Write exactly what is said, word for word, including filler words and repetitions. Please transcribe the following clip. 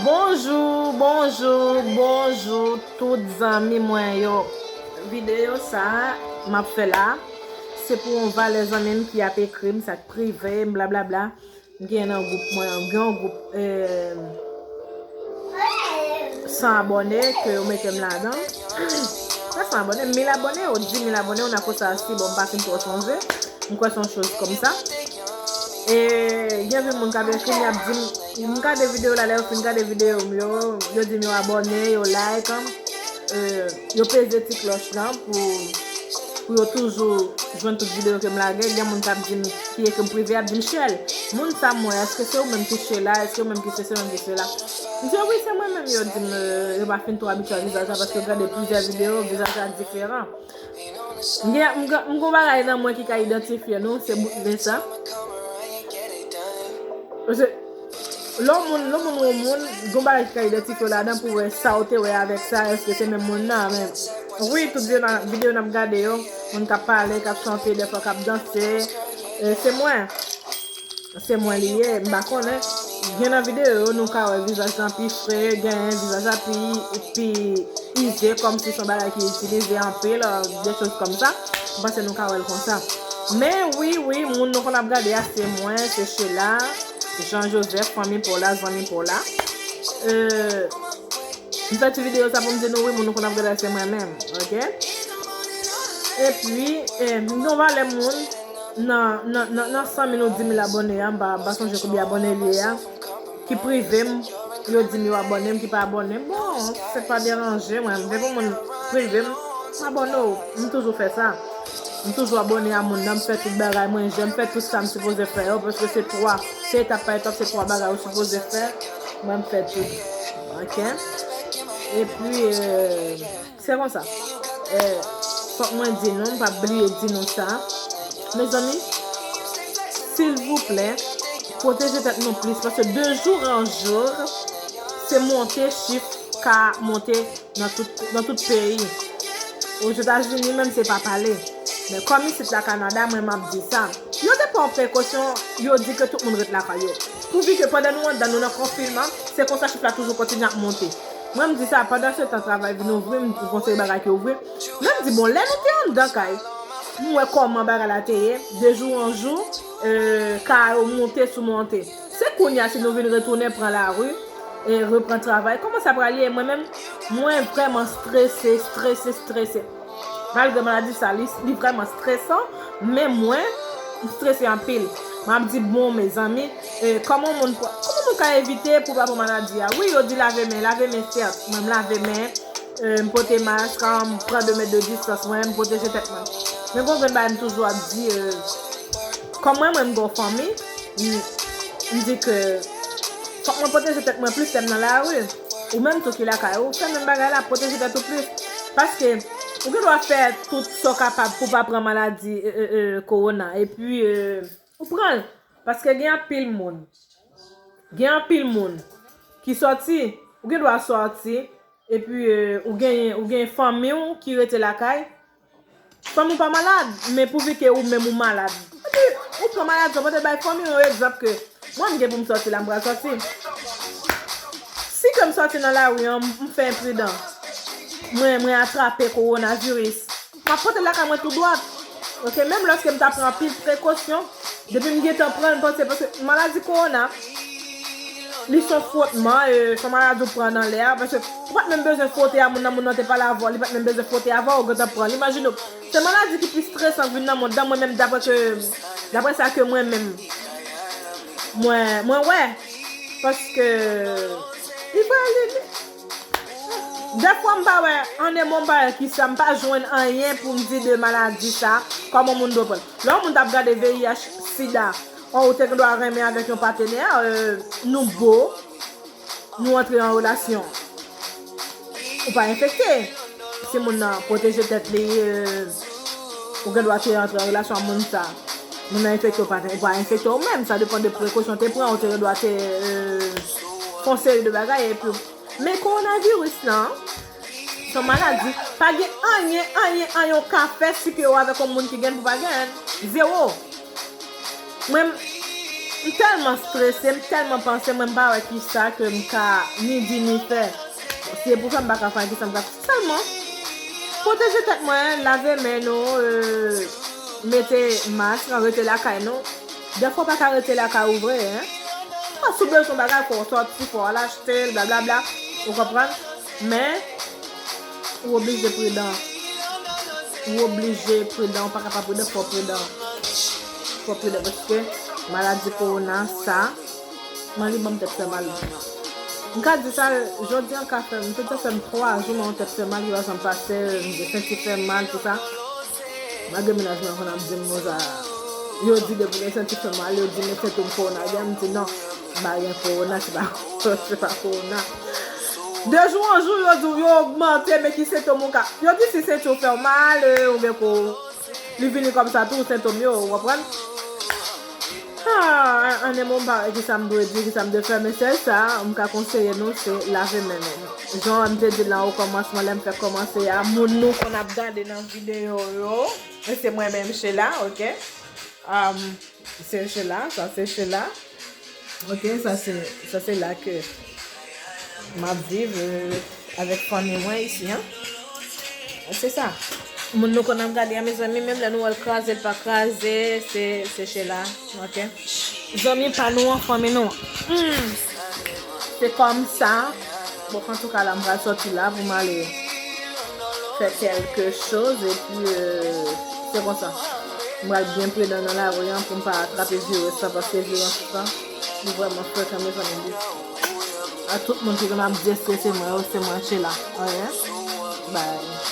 Bonjou, bonjou, bonjou tout zanmi mwen yo. Videyo sa a m ap fè la, se pou yon valè zanmi m ki ap ekri m, sa k prive m, blablabla. M gen nan gwoup mwen, m gen yon gwoup eh, san abòne ke yo mete m ladan. Pa san abòne, mil abòne, ou di mil abòne, ou nan konsa si, bon, m pa fin twò sonje. M kwè se yon choz kòmsa. E gen anpil moun k ap ekri m, y ap di m, m gade videyo la, lè yo fin gade videyo m yo, yo di m yo abòne, yo like, eh, yo peze ti klòch lan pou, pou yo toujou jwenn tout videyo ke m lage. Gen moun k ap di m, ki ekri m prive, y ap di m, Shell, moun sa m wè, èske se ou menm ki Shell la, èske ou menm ki sesi, ou menm ki sela? M di yo, wi, se mwen menm. Yo di m, eh, yo pa fin twò abitye a vizaj la, paske yo gade plizyè videyo, vizaj la diferan. M gen, m gen, m gen yon bagay nan mwen ki ka idantifye nou, se bout nen sa. Paske lè yon moun, lè yon moun wè yon moun, gen yon bagay ki ka idantifye w ladan pou wè sa w te wè avèk sa, èske se menm moun nan, men wi, tout videyo n ap, videyo n ap gade yo, moun k ap pale, k ap chante, dèfwa k ap danse, eh, se mwen. Se mwen li ye, m pa konnen. Gen nan videyo yo, nou ka wè vizaj lan pi fre, gen vizaj la pi, pi ize, kòmsi se yon bagay ki itilize anpil, euh, de choz kòmsa. M panse nou ka wè l konsa. Men wi, wi, moun nou konn ap gade a, se mwen, se Sheila, Jean Joseph, fanmi pa w la, zanmi pa w la. Euh, M fè ti videyo sa pou m di nou, wi, moun nou konn ap gade a, se mwen menm, oke? Epi, eh, m gen yon valè moun nan, nan, nan, nan san mil ou di mil abòne a, m pa, m pa sonje konbyen abòne li ye a, ki prive m, yo di m yo abòne m, ki pa abòne m. Bon, se pa deranje mwen, depi yon moun prive m, m abòne w, m toujou fè sa. M toujou abòne a moun nan, m fè tout bagay mwen, jan m fè tout sa m sipoze fè yo, paske se twa, se etap pa etap, se twa bagay ou sipoze fè, mwen m fè tout. Oke? Epi, eh, se konsa. Eh, fòk mwen di nou, m p ap bliye di nou sa. Mezanmi, silvouplè, pwoteje tèt nou plis, paske de jour en jour, se monte chif ka monte nan tout, nan tout peyi. Ozetazini menm se pa pale. Men kòm isit la Kanada, mwen m ap di sa. Yo te pran prekosyon, yo di ke tout moun ret lakay yo. Pouvi ke pandan nou anndan, nou nan konfinman, se konsa chif la toujou kontinye ap monte. Mwen m di sa, pandan se tan travay vin ouvri, m di yon seri bagay ki ouvri. Men m di, bon, lè nou te anndan kay, m wè kòman bagay la te ye, de jou an jou, euh, ka yo monte sou monte. Se kounye a si nou vin retounen pran lari, e repran travay. Kòman sa pral ye? Mwen menm, mwen vrèman strese, strese, strese. Malgre maladi sa, li, li vrèman stresan, men mwen, m strese anpil. M ap di, bon, mezanmi, e, kòman moun, kòman moun ka evite pou pa pran maladi a? Wi, yo di lave men, lave men, sèt. Mwen, m lave men, e, m pote mask, m pran de mèt de distans, mwen, m pwoteje tèt mwen. Men gon grenn bagay m toujou ap di, e, kòm mwen, mwen, m gen yon fanmi, m, m di ke fòk mwen pwoteje tèt mwen plis lè m nan lari. Ou menm tou ki lakay ou, fè menm bagay la, pwoteje tèt ou plis. Paske, ou gen dwa fè tout sa w kapab pou w pa pran maladi, e, e, e, kowona. Epi, e, ou pran l. Paske gen anpil moun. Gen anpil moun ki sòti, ou gen dwa sòti, epi, e, ou gen, ou gen fanmi w ki rete lakay. Fanmi w pa malad, men pouvi ke ou menm ou malad. Epi, ou pran maladi, ou pote bay fanmi w, yon egzanp ke mwen, m gen pou m sòti la, m pral sòti. Si ke m sòti nan lari an, m fè enpridan, mwen, mwen atrape kowonaviris, m ap pote l lakay mwen tou dwat. Oke, menm lòske m ta pran anpil prekosyon, depi m gentan pran l, m panse, paske maladi kowona, li se yon fwotman, e, se yon maladi ou pran nan lè a, paske ou pa t menm bezwen fwote a moun nan, moun nan te pale avè w, li pa t menm bezwen fwote avè w, ou gentan pran l. Imajine w, se maladi ki pi stresan k vin nan mond lan, mwen menm, daprè ke, daprè sa ke mwen menm, mwen, mwen wè, paske, li vre, li, li, dèfwa m pa wè, an de mo m pa wè kisa, m pa jwenn anyen pou m di de maladi sa, kòman moun dwe pran l. Lè yon moun t ap gade V I H, sida, ou te gen dwa renmen avèk yon patenè, e, nou bo, nou antre an relasyon. Ou pa enfekte. Si moun nan pwoteje tèt li, e, ou gen dwa te antre an relasyon ak moun sa. Moun nan enfekte, ou pa, ou pa enfekte ou menm. Sa depann de prekosyon te pran, ou te gen dwa te, e, fè yon seri de bagay, epi men kowonaviris lan, se yon maladi. Pa gen anyen, anyen, anyen w ka fè si ke w avèk yon moun ki gen l pou pa gen l. Zewo. Mwen, M tèlman strese, m tèlman panse, mwen m pa wè kisa ke m ka ni di ni fè. Si e pou fè, m pa ka fè anyen, kisa m ka fè? Sèlman pwoteje tèt mwen, lave men nou, euh, mete mask, rete lakay nou. Dèfwa w pa ka rete lakay ou vre, en. Paske w bezwen bagay, fò w sòti, fò w al achte l, blablabla. Ou konprann? Men, ou oblije pridan. Ou oblije pridan, ou pa ka pa pridan, fò w pridan. Fò w pridan, paske maladi kowona sa, mwen li ban m tèt fè mal. M ka di sa, jodi an ka fè, m te fè m twa jou, mwen tèt fè mal, ki pa janm pase, m te senti fè mal, tout sa. Malgre mennaj mwen konn ap di m konsa, yo di depi lè senti fè mal, yo di men sentòm kowona gen, m di non, m pa gen kowona, se pa, se pa kowona. De jou an jou, yo di w yo ogmante, men ki sentòm ou ka. Yo di si senti w fè w mal, euh, oubyen ko li vini kòm sa tou, sentòm yo, ou konprann? Ah, an, an, an, mwen pa wè kisa m dwe di, kisa m dwe fè, men sèl sa, m ka konseye nou, se lave men nou. Jan m te di l nan okòmansman, lè m fèk kòmanse a, moun nou konn ap gade nan videyo yo, e se mwen menm, Sheila, ok? Um, se Sheila, sa se Sheila. Ok, sa se, sa se la ke m ap viv, euh, avèk fanmi mwen isi, an. Se sa. Moun nou konn ap gade a, mezanmi, menm lè nou wè l kraze, l pa kraze, se, se Sheila, ok? Zanmi pa nou an, fanmi nou an. Hmm. Se kòm sa. Bon, antouka, la, m pral sòti la pou m ale fè kèlke choz, epi, euh, se konsa. M pral byen pridan nan lari an pou m pa atrape viris sa, paske viris sa, li vrèman frekan, mezanmi. A tout moun ki konn ap di èske se mwen ou se mwen, Sheila. Ok? Bye.